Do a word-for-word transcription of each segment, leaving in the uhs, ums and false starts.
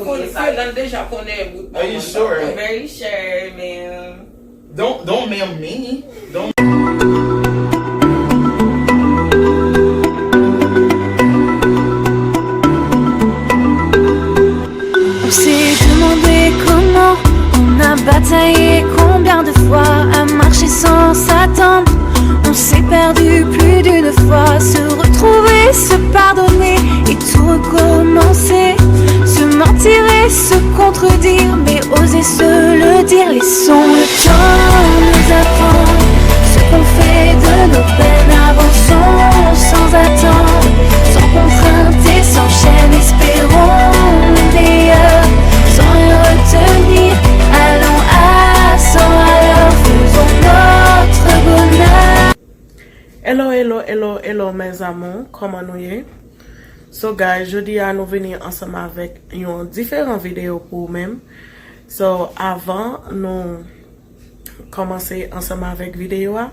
Konnen sa, Fernand deja konnen bout. Are you sure? I'm very sure, man. Don't, don't ma'am me. Don't. On s'est demandé comment, on a bataillé combien de fois, à marcher sans s'attendre. On s'est perdu plus d'une fois, se retrouver, se pardonner et tout recommencer. Se mentir et se contredire, mais oser se le dire. Laissons le temps nous apprendre ce qu'on fait de nos peines. Avançons sans attendre, sans contrainte et sans chaîne. Espérons le meilleur, sans rien retenir. Allons à cent à l'heure, faisons notre bonheur. Hello, hello, hello, hello, mes amours, kòman nou ye? So guys, jodi a nou vini ansanm avèk yon diferan videyo pou ou menm. So avan nou kòmanse ansanm avèk videyo a,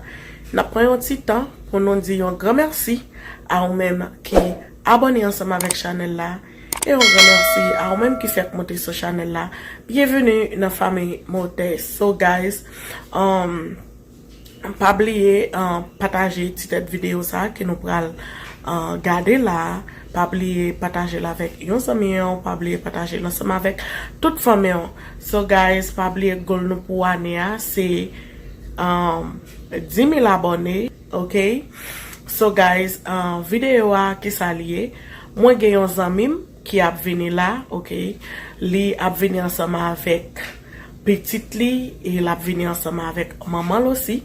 n ap pran yon ti tan pou nou di yon gran mèsi a ou menm ki abòne ansanm avèk chanèl la, e yon gran mèsi a ou menm ki fèk monte sou chanèl la. Byenveni nan fanmi Motes. So guys, um, pa bliye uh, pataje ti tèt videyo sa ke nou pral uh, gade la. Pa bliye pataje l avèk yon zanmi an, pa bliye pataje l ansanm avèk tout fanmi an. So guys, pa bliye goal nou pou ane a se um, dis mil abòne, ok? So guys, uh, videyo a kisa li ye? Mwen gen yon zanmi m ki ap vini la, ok? Li ap vini ansanm avèk pitit li e l ap vini ansanm avèk manman l osi.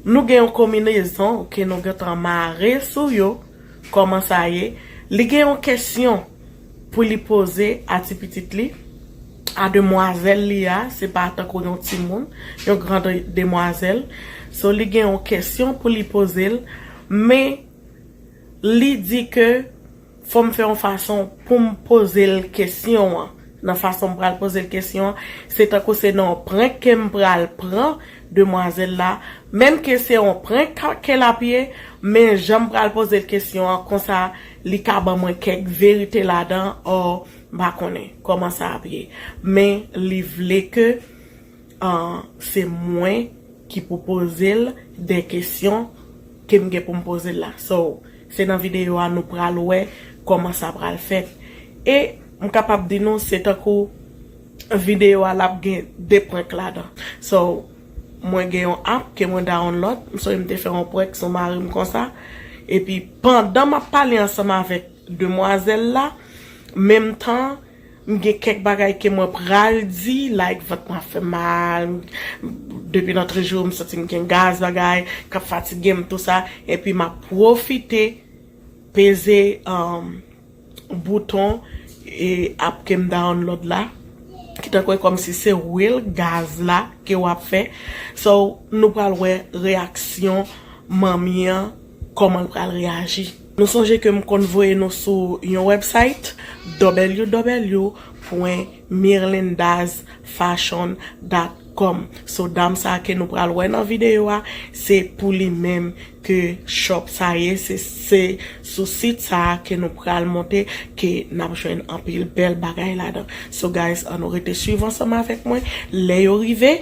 Nou gen yon konbinezon ke nou gentan mare sou yo. Kòman sa ye? Li gen yon kesyon pou li poze a ti pitit li, a demwazèl li a, se pa tankou yon timoun, yon gran de- demwazèl. So li gen yon kesyon pou li poze l, men li di ke fò m fè yon fason pou m poze l kesyon an. Nan fason m pral poze l kesyon an, se tankou se nan yon prank ke m pral pran demwazèl la. Menm ke se yon prank ke l ap ye, men jan m pral poze l kesyon an, konsa li ka ban mwen kèk verite ladan, or m pa konnen kòman sa ap ye. Men li vle ke uh, se mwen ki pou poze l de kesyon ke m gen pou m poze l la. So, se nan videyo a nou pral wè kòman sa pral fèt. E m kapab di nou se tankou videyo a l ap gen de prank ladan. So, mwen gen yon app ke mwen download, m sonje m te fè yon prank sou mari m konsa. Epi pandan m ap pale ansanm avèk demwazèl la, menm tan m gen kèk bagay ke mwen pral di, like vant mwen ap fè mal, depi lòt jou m santi m gen gaz bagay k ap fatige m tou sa, epi m ap pwofite peze um, bouton e app ke m download la, ki tankou e kòmsi se real gaz la ke w ap fè. So nou pral wè reyaksyon manmi an, kòman l pral reyaji. Nou sonje ke m konn voye nou sou yon website, www point mirlindasfashion dot com. So dam sa ke nou pral wè nan videyo a, se pou li menm ke shop sa ye, se se sou sit sa ke nou pral monte, ke n ap jwenn anpil bèl bagay ladan. So guys, ann nou rete swiv ansanm avèk mwen lè yo rive.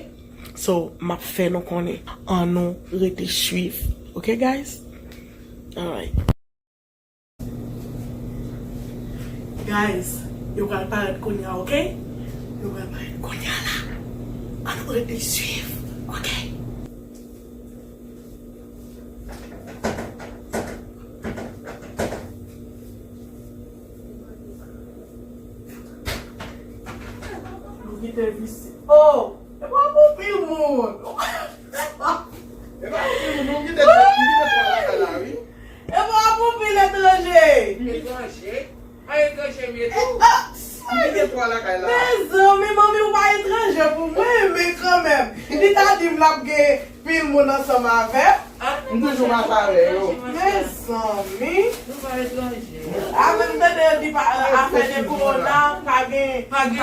So m ap fè nou konnen. Ann nou rete swiv. Ok guys? Alright. Guys, yo pral parèt kounye a, ok? Yo pral parèt kounye a la. Ann nou rete swiv, ok? Nou kite visi. Oh! E pa pou pil moun. E pa pou pil moun, nou kite, nou kite twa lakay la, wi. E pa pou pil etranje. Etranje? A etranje m ye tou. M kite twa lakay la. Mezanmi, manmi ou pa etranje pou mwen, men kanmenm. Li ta di m l ap gen pil moun ansanm avè m. M toujou mache avè yo. Mezanmi. Nou pa etranje. Apre m tande yo di pa, afè de kowona, pa gen, pa gen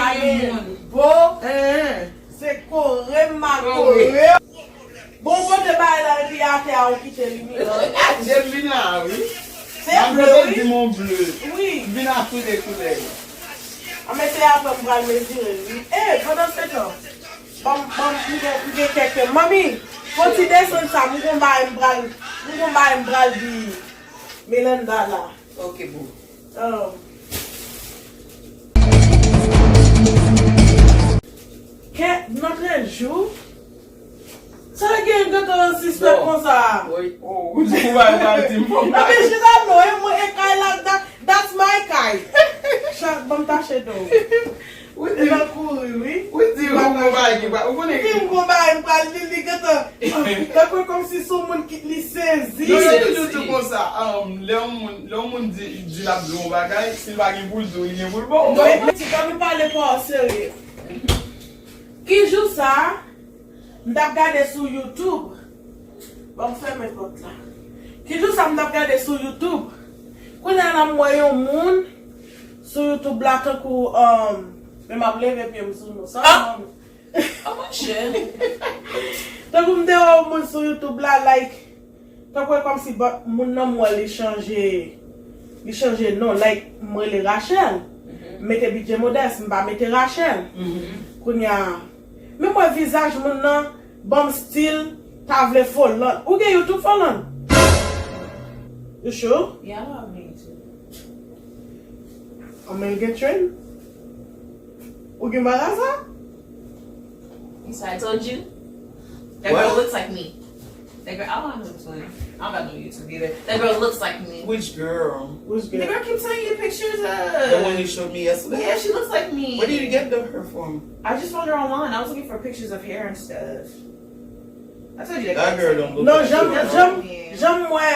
moun. Bo. Se kore m ma kore. Bon kote bay la epi atè a ou kite li milan. Ap jwenn vin la wi. Se vre wi. Di mon ble. Wi. Vin a tou de koulè. An, men se apre m pral mezire l, wi. E, pandan se tan, ban m, ban m, m gen, m gen kèk, manmi, fon ti desann sa, m gon bagay m pral, m gon bagay m pral di Melanda la. Ok, boo. Um, kè, nan trèz jou, sa gen gentan sispèk konsa. Wi, oh, ou di ou pa, pa di m, fò m pa. Epi chita non, e mwen e kay la, that, that's my kay. Chat, ban m tache do. Ou di, e nan kouri, wi. Ou di ou gon bagay ki pa, ou konnen. Ou di m gon bagay, m pral li, li gentan. Tankou kòmsi se yon moun ki li sezi. Non, yo toujou di konsa, um, lè yon moun, lè yon moun di, di l ap di yon bagay, si l pa gen pou l di w, li gen pou l ba w. Non, ti tan nou pale pa serye. Ki jou sa, m t ap gade sou YouTube. Ban m fèmen pòt la. Ki jou sa m t ap gade sou YouTube. Kounye a la m wè yon moun sou YouTube la tankou, um, men m ap leve pye m sou nou. Sa, ah! Monchè. Tankou m te wè yon moun sou YouTube la, like, tankou e kòmsi ba-, moun nan m wè li chanje, li chanje non, like, m rele Rachel. M mete B J Modeste, m pa mete Rachel. Kounye a, men m wè vizaj moun nan, ban m stil, ta vle Folland. Ou gen YouTube, Folland? You sure? Yeah, I don't have YouTube. An, men l gen trend? Ou gen bagay sa? You see, I told you. That girl looks like me. That girl, I don't have no twin. I don't got no YouTube either. That girl looks like me. Which girl? Which girl? The girl keep sending you pictures of. The one you showed me yesterday? Yeah, she looks like me. Where did you get the, her from? I just found her online. I was looking for pictures of hair and stuff. I told you that girl don't look like you. Non, jan m, jan m, jan m wè,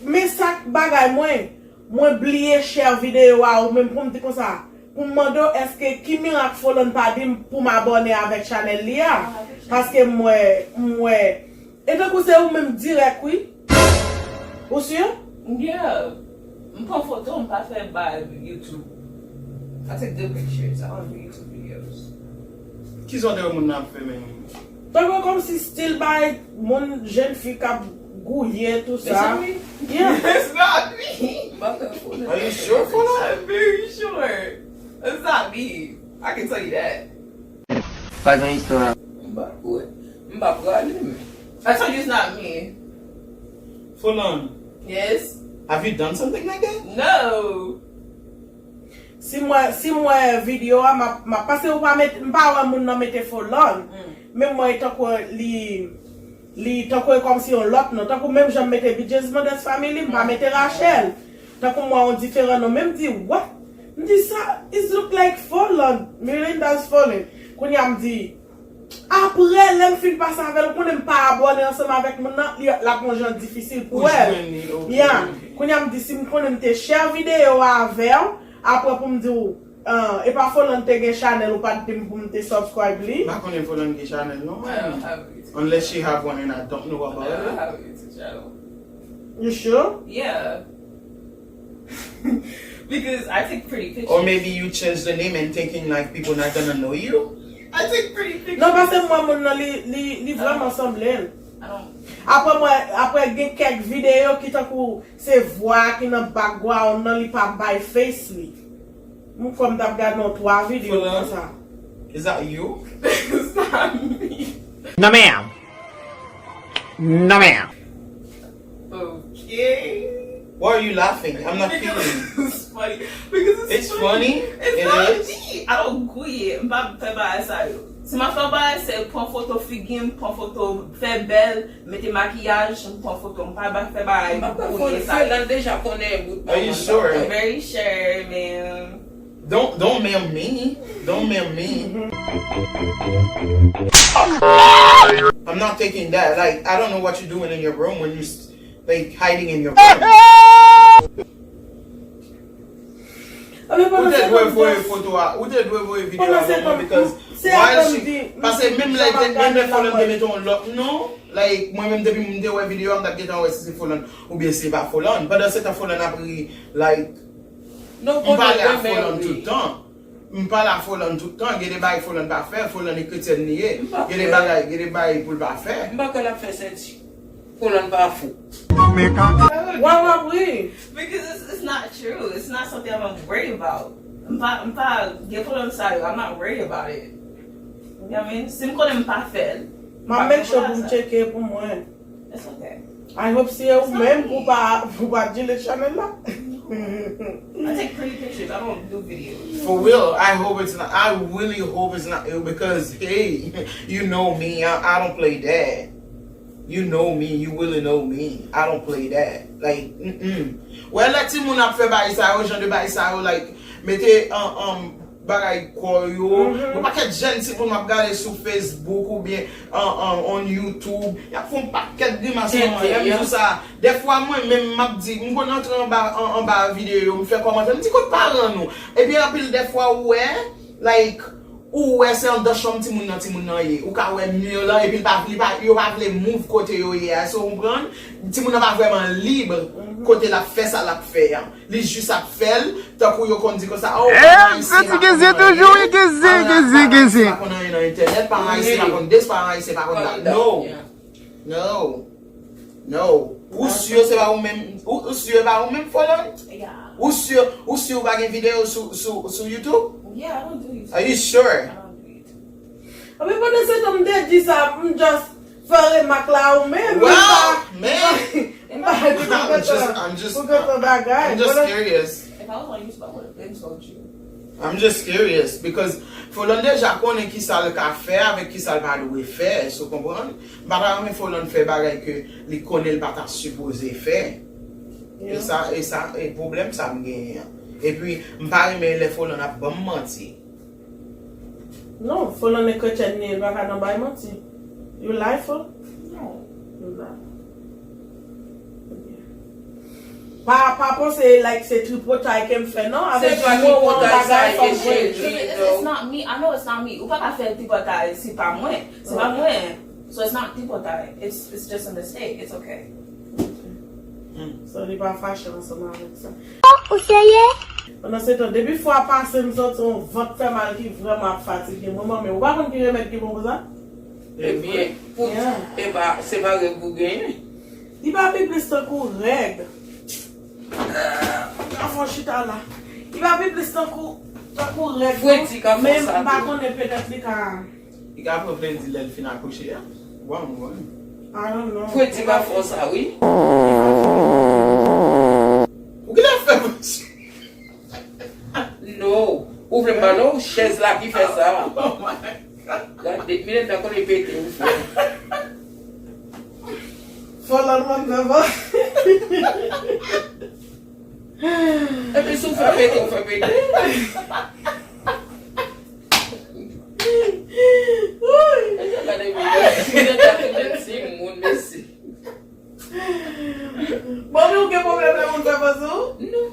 men sa k bagay mwen. Mwen bliye share videyo a ou menm pou m di konsa, pou m mande w èske ki mirak Folland pa di m pou m abòne avèk chanèl li a? Paske m wè, m wè, e tankou se ou menm dirèk wi. Ou si? Yeah. M pran foto, m pa fè ba YouTube. I take good pictures. I don't do YouTube videos. Ki jan de moun nan ap fè menm? Tankou kòmsi stil bay moun, jèn fi k ap gouye, tou sa. It's not me. Yeah. It's not me. Are you sure for that? I'm very sure. It's not me. I can tell you that. Pa gen istwa. M pa kwè. M pa prale, men. I told you it's not me. Folland. Yes. Have you done something like that? No. Si m wè, si m wè videyo a, m ap, m ap, paske ou pa met, m pa wè moun nan mete Folland. Men m wè tankou li, li tankou e kòmsi yon lòt non. Tankou menm jan m mete B J's Modest Family, m pa mete Rachel. Tankou m wè yon diferan non, men m di, what? M di sa, it look like Folland, Miranda's Folland. Kounye a m di, apre, lè m fin pase avè l, ou konnen m pa abòne ansanm avèk moun nan, li, l ap yon jan difisil pou wè l. Yeah. Kounye a m di, si m konnen m te share videyo a avè w, apre pou m di w, ah, e pa Folland te gen chanèl, ou pa t di m pou m te subscribe li. M pa konnen Folland gen chanèl, non. Unless she have one and I don't know about it. You sure? Yeah. Because I take pretty pictures. Or maybe you change the name and thinking like people not gonna know you. I take pretty pictures. Non, paske m wè moun nan li, li, li vrèman sanble l. I don't. Apre mwen, apre gen kèk videyo ki tankou se vwa ki nan background nan, li pa bay face li. M kwè m t ap gade yon twa videyo konsa. Is that you? It's not me. Non, ma'am. Non, ma'am. Okay. Why are you laughing? I'm not feeling it. It's funny. Because it's funny. It's not me. I don't gouye. M pa fè bagay sa yo. Si m ap fè bagay, se pran foto figi m, pran foto fè bèl, mete makiyaj, m pran foto. M pa ba fè bagay gouye sa yo. Are you sure? I'm very sure, man. Don't, don't ma'am me. Don't ma'am me. I'm not taking that. Like, I don't know what you're doing in your room when you s-, like, hiding in your room. Ou te dwe voye foto a, ou te dwe voye videyo a ban mwen, because while she, paske menm lè, menm lè Folland te mete yon lòt non, like, mwen menm depi m te wè videyo a, m t ap gentan wè si se Folland oubyen se pa Folland. Pandan se tan Folland ap ri, like, M pale a Folland tout tan. M pale a Folland tout tan. Gen de bagay Folland pa fè. Folland e kretyèn li ye. Gen de bagay, gen de bagay pou l pa fè. M pa kwè l ap fè sèti. Folland pa fou. Wa w ap ri. Because it's, it's not true. It's not something I'm worried about. M pa, m pa gen pwoblèm sa yo. I'm not worried about it. You know what I mean? Si m konnen m pa fè l, m ap make sure pou m tcheke pou mwen. It's okay. I hope si e ou menm pou pa, pou pa delete channel la. I take pretty pictures. I don't do videos. For real, I hope it's not. I really hope it's not you because, hey, you know me. I, I don't play that. You know me. You really know me. I don't play that. Like, mm-mm. Wè lè timoun ap fè bagay sa yo, jan de bagay sa yo, like, mete, um, um, bagay kò yo. Yon pakèt jèn timoun m ap gade sou Facebook oubyen on, on, on YouTube. Y ap fè yon pakèt grimas manman. Lè m di w sa, dèfwa mwen menm m ap di, m konn antre anba, an, anba videyo yo, m fè kòmantè, m di kot paran nou. Epi anpil dèfwa ou wè, like, ou wè se anndan chanm timoun nan, timoun nan ye. Ou ka wè mi lan, epi l pa, li pa, yo pa vle move kote yo ye a. So, ou konprann? Timoun nan pa vrèman lib kote l ap fè sa l ap fè a. Li jis ap fè l, tankou yo konn di konsa, oh, paran ayisyen pa konn anyen. Paran ayisyen pa konn anyen nan entènèt, paran ayisyen pa konn this, paran ayisyen pa konn that. No. No. No. Ou si se pa ou menm, ou, ou si se pa ou menm, Folon? Ou si, ou si ou pa gen videyo sou, sou, sou YouTube? Are you sure? Anben pandan se tan m te di sa, m just fè remak la ou menm. Well, man, I'm just, I'm just, I'm just curious. If I was on YouTube, I would have been told you. I'm just curious because Folon deja konnen kisa l ka fè avèk kisa l pa dwe fè, so konprann? M pa ta renmen Folon fè bagay ke li konnen l pa ta sipoze fè. E sa, e sa, e pwoblèm sa m genyen an. Epi, m pa renmen lè Folon ap ban m manti. Non, Folon e kretyèn li, li pa ka nan bay manti. You lie, Fo? Non. You lie. Pa, pa panse like se tripotay ke m fè, non, avèk mo an bagay, fò m konnen. It's, it's not me. I know it's not me. Ou pa ka fè tripotay, se pa mwen. Se pa mwen. So it's not tripotay. It's, it's just a mistake. It's okay. So, li pa fache ansanm avèk sa. Ou serye? Pandan se tan, depi fwa pase, m santi yon vant fè mal ki vrèman ap fatige mwen. Manmi, ou pa konn ki remèd ki bon pou sa? Ebyen, pou, e pa, se pa règ ou genyen. Li pa pi plis tankou règ. Avan chita la. Li pa pi plis tankou, tankou règ, non. Fredi ka fè sa tou. Men m pa konnen, petèt li ka. Li ka pran Fredi lè l fin akouche a. Bon, bon. I don't know. Fredi pa fè sa, wi. Ou genlè fè. No. Ou vle m ba nou chèz la ki fè sa. Oh my God. Gade, Milenda konn pete ou fè. Fò lòt mwen devan. Epi si w fè pete, w fè pete. Gade, Milenda, Milenda tounen timoun, mesi. Bon, men ou gen pwoblèm lè moun fè fòs ou? Non.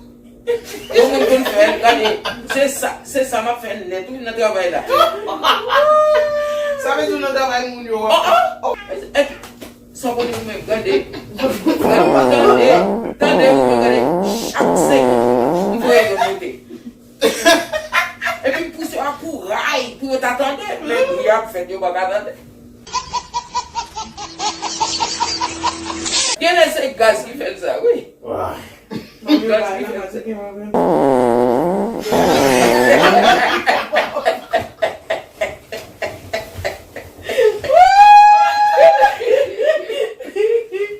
Yon moun konn fè l, gade, se sa, se sa m ap fè nèt, wi, nan travay la. Sa vle di w nan travay moun yo, w ap... Oh, oh. Sa w konnen ou menm, gade. Gade, tande, tande, ou gade, chak segonn, m voye yon monte. Epi m pouse yo a kouray pou yo ta tande, men bri ap fèt, yo pa ka tande. Genlè se gaz ki fè l sa, wi. Gaz ki fè l sa.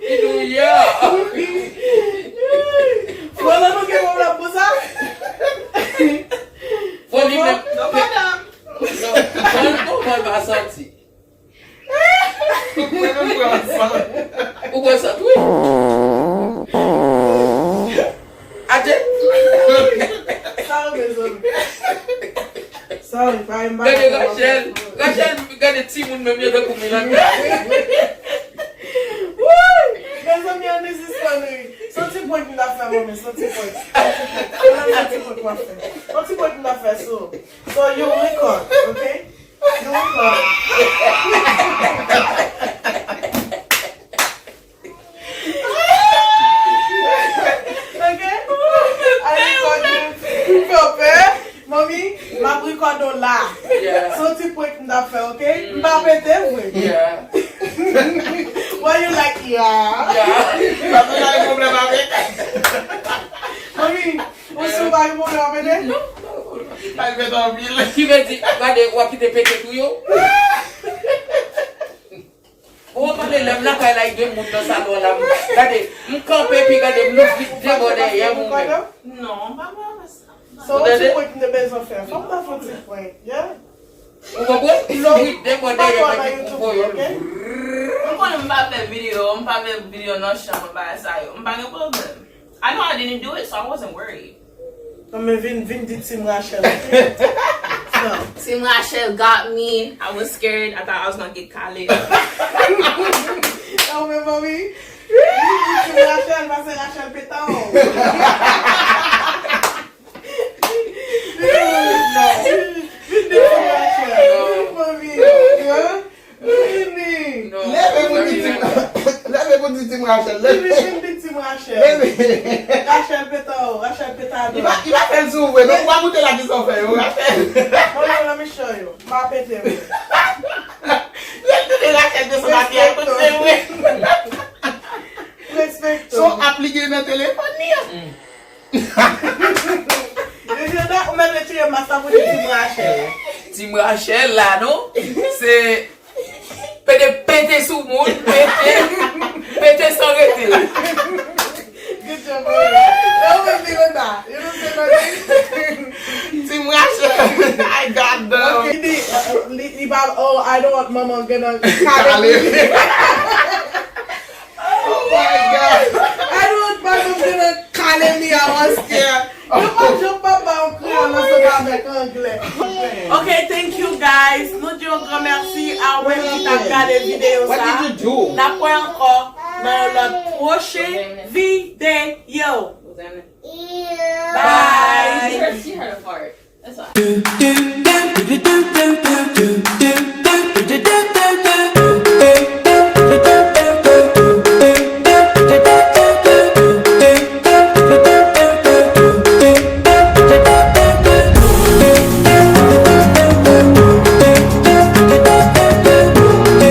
Ilouya. Fò la nou gen pwoblèm pou sa. Fò li menm. Non, madanm. Non, fò l pa santi. Mwen menm pran sant. Ou pran sant, wi. Adje. Sa yo, mezanmi. Sa yo, pa m pa... Gade Rachel. Rachel, gade timoun menm yo tankou Milanda. Wouy! Mezanmi, ann sispann ri. Se yon ti prank m t ap fè, manmi, se yon ti prank. Se yon ti prank m ap fè. Se yon ti prank m ap fè, so. So, you record, okay? You record. Okay? I record you. Ou fè w pè? Manmi, m ap record w la. Yeah. Se yon ti prank m t ap fè, okay? M pa pete vre. Yeah. Why you like, yeah? Yeah. Sa te bay pwoblèm avèk. Manmi, ou si w pa gen pwoblèm avèk li? Non, non, non. Ki vle di, gade, w ap kite pete tou yo. Bon, w ap pale lè m lakay la, gen moun nan salon la. M, gade, m kanpe, pi gade, m louvri de bò dèyè m ou menm. Non, m pa pral fè sa. Se yon ti prank m te bezwen fè. Fò m ta fè yon ti prank, yeah? Ou konprann? M louvri de bò dèyè mwen, pi m voye l. M konnen m pa fè videyo, m pa fè videyo nan chanm, bagay sa yo. M pa gen pwoblèm. I know I didn't do it, so I wasn't worried. Non, men vin, vin di Team Rachel, ok? Team Rachel got me. I was scared. I thought I was gonna get kale. Non, men mami, vin di Team Rachel, paske Rachel peta w. Vin di Team Rachel. Vin, mami. Vini. Leve pou di Team, leve pou di Team Rachel. Vini, vin di Team Rachel. Leve. Rachel peta w, Rachel peta w. Li pa, li pa fè l sou vre, non, ou pa moute la ki sa w fè yo, Rachel. Mwen menm nan mechan yo, m pa pete vre. Lè l tande Rachel desann ati a, kote se vre. Respekte w. Son ap li gen nan telefòn li an. Yo di, ou mèt retire mask la pou di Team Rachel. Team Rachel la, non? Se pete, pete sou moun, pete, pete san rete. Good job, baby. Yo, men, Miranda, you don't say nothing. Team Rachel, I got them. Ok, li, li, li pa, oh, I don't want mama gonna kale mi. Oh my God. I don't want mama gonna kale mi, I was scared. Yo pa, yo pa ba yon kreyòl ansanm avèk anglè. Ok, thank you guys. Nou di yon gran mèsi a ou menm ki t ap gade videyo sa. N ap wè ankò nan yon lòt pwochen videyo. Bye. She had a fart. That's all.